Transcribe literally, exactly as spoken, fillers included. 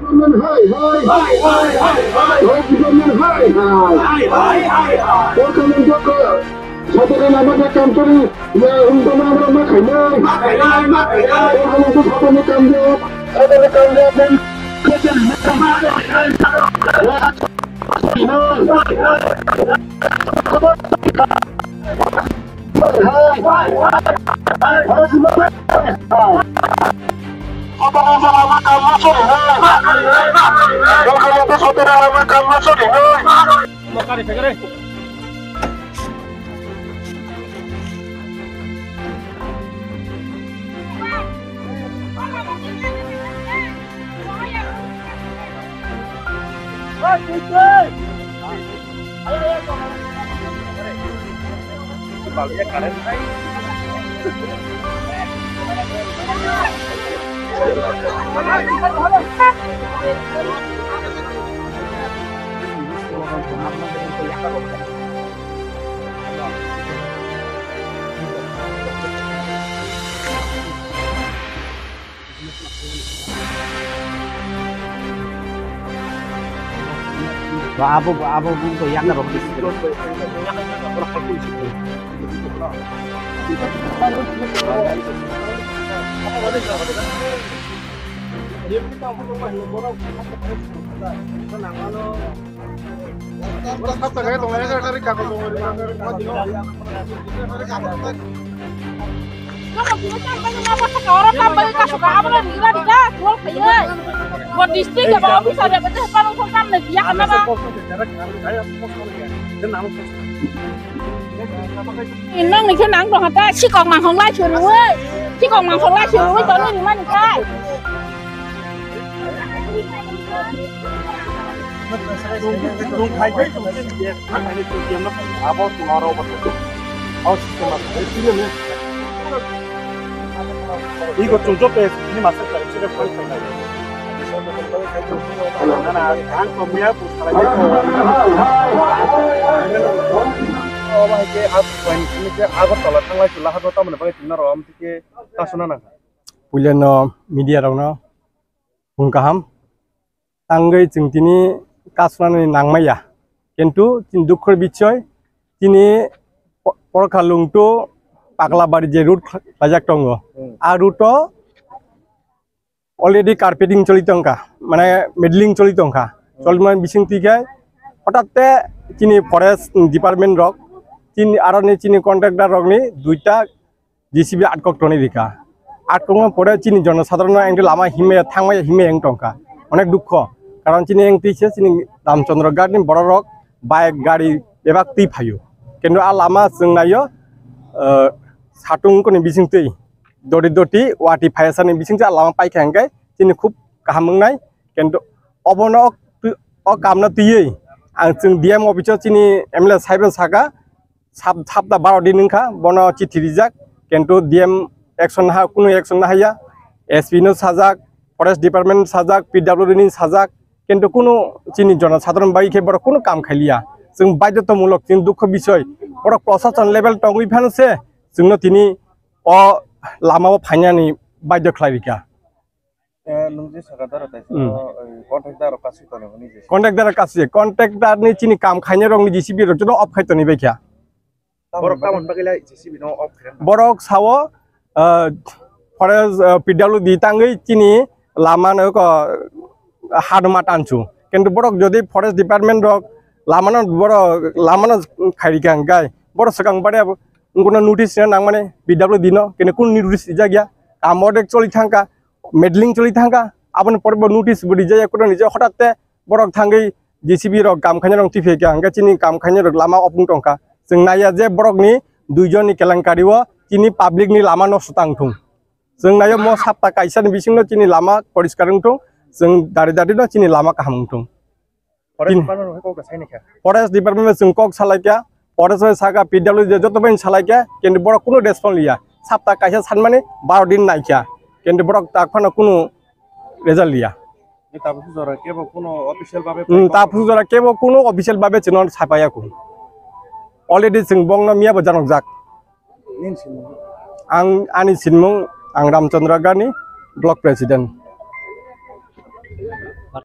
Hai, hai, hai, hai, hai, hai. Hai, hai, hai, hai. Hai, hai, hai, hai. Welcome, welcome. Sotoro lama da kamchari, ya, ungkona amra ma khainai. Ma khainai, ma khainai. Welcome, welcome, sotoro kamchari. Sotoro kamchari. Ba abo, ba abo, bo to yakna rok. Nang ni khe nang tong kha ta, sikok mangkhok lai chwrwi, sikok mangkhok lai chwrwi, tongwi rwmani ta. Iko chwng joto ini masa kari sida phai phai nai. Nana, ang to miya pus khalai nai. Obo hai khe ha phai ni simi khe Agartala thanglai chwla ha do tamoni bagwi tingna rw am tike kasuna nang. Puilano media rokno phung kaham. Tangwi chwng tini kasnani nangmaya. Kintu chini dukho bichoi chini po-, Porkha Lungtu Paglabari je route khlaijak tongo. Hmm. A route o already carpeting choli tongkha, mane middling choli tongkha. Hmm. Cholmani bising twi khe hothat te chini forest department rok, chini aroni chini contractor rokni duita J C B atkok toni rika. Atkokno pore chini jonosadharono engke lama himya thangmaya himya wng tongkha. Onek dukho. Karon chini engtwi se chini Ramchandra Ghat ni bororok bike, gari bebak twi phaio. Kintu a lama chwng naio, eh, satung koni bising twi doti doti wati phaiyasani bising se a lama paikha hwnkhe chini khub kaham wngnai. Kintu obono o, o kamno twiwi ang chwng D M office o chini M L A sahib no saka, sap-, sapta baro din wngkha, bono chithi rijak, kintu D M action ha, kunu action nahaya, S P no sajak, forest department sajak, P W D ni sajak, kintu kunu chini jonosadharon bai khe borok kunu kam khailiya. Chwng baidhotamulok, chini dukho bisoi, borok prosason level tongwi phano se chwngno tini o lama o phainani baidho khlai rikha. Eh, nwng je saka dara tai Hmm. Saka, eh, contractor rok kasi toni hwnwi je. Contractor kasi, contractor ni chini kam khainai rok ni J C B rok joto off khai toni bai kha. Borok tamoni bagwi lai J C B no off khai. Borok sao, eh, forest, eh, P W D tangwi chini lama no ko haduma tansu. Kintu borok jodi forest department rok lama no borok lama no khai rikha hwnkhe borok swkang bare abo wngkuna notice rina nangmani P W D no, kintu kunu notice rijak ya. Kam ordek choli thangkha. Meddling choli thangkha, aboni pore bo notice bo rijak ya, kono rijak, hothat te borok thangwi J C B rok kam khainai rok twi phaikha, hwnkhe chini kam khainai rok lama off wng tongkha. Chwng naiya je borokni duijon ni kelenkari o chini public ni lama nosto tang thung. Chwng naiya mo sapta kaisa ni bisingno chini lama poriskar wng thung, chwng dari dari no chini lama kaham wng thung. Forest Tin- Department bai kok da saini kha. Forest Department bai chwng kok salai kha, forest bai saka P W D joto bai salai kha, kintu borok kunu response liya. Sapta kaisa sanmani baro din nai kha, kintu borok tak phano kunu result liya. Ni tabuk jora kebo kunu official babe Hmm, tabuk jora kebo kunu official babe chwngno sapaya kunu. Already chwng bongno miya bo janok jak. Nini sinmung? Ang, ani sinmung, ang Ramchandra Gani, Block President.